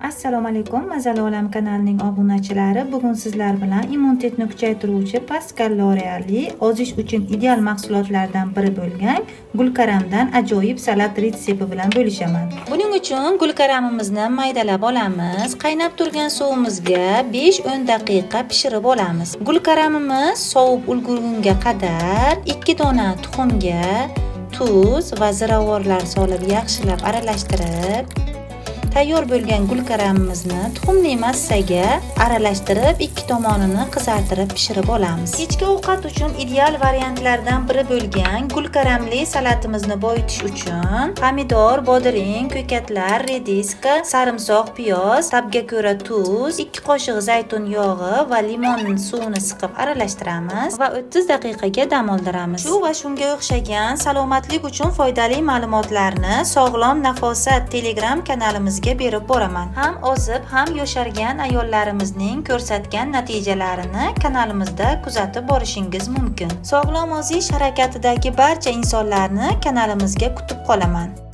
Assalomu alaykum, Mazali olam kanalining obunachilari. Bugun sizlar bilan immunitetni kuchaytiruvchi past kaloriyali, ozish uchun ideal mahsulotlardan biri bo'lgan gulkaramdan ajoyib salat retsepti bilan bo'lishaman. Buning uchun gulkaramimizni maydalab olamiz. Qaynab turgan suvimizga 5-10 daqiqa pishirib olamiz. Gulkaramimiz sovib ulgurgunga qadar 2 dona tuxumga tuz va ziravorlar solib, yaxshilab aralashtirib, tayyor bo'lgan gulkaramimizni tuxumli massaga aralashtirib, ikki tomonini qizartirib pishirib olamiz. Kechki ovqat uchun ideal variantlardan biri bo'lgan gulkaramli salatimizni boyitish uchun pomidor, bodring, ko'katlar, rediska, sarimsoq, piyoz, ta'bga ko'ra tuz, 2 qoshiq zaytun yog'i va limon suvini siqib aralashtiramiz va 30 daqiqaga dam oldiramiz. Shu va shunga o'xshagan salomatlik uchun foydali ma'lumotlarni Sog'lom nafosat Telegram kanalimizga berib boraman. Ham ozib, ham yoshargan ayollarimizning ko'rsatgan natijalarini kanalimizda kuzatib borishingiz mumkin. Sog'lom ozish harakatidagi barcha insonlarni kanalimizga kutib qolaman.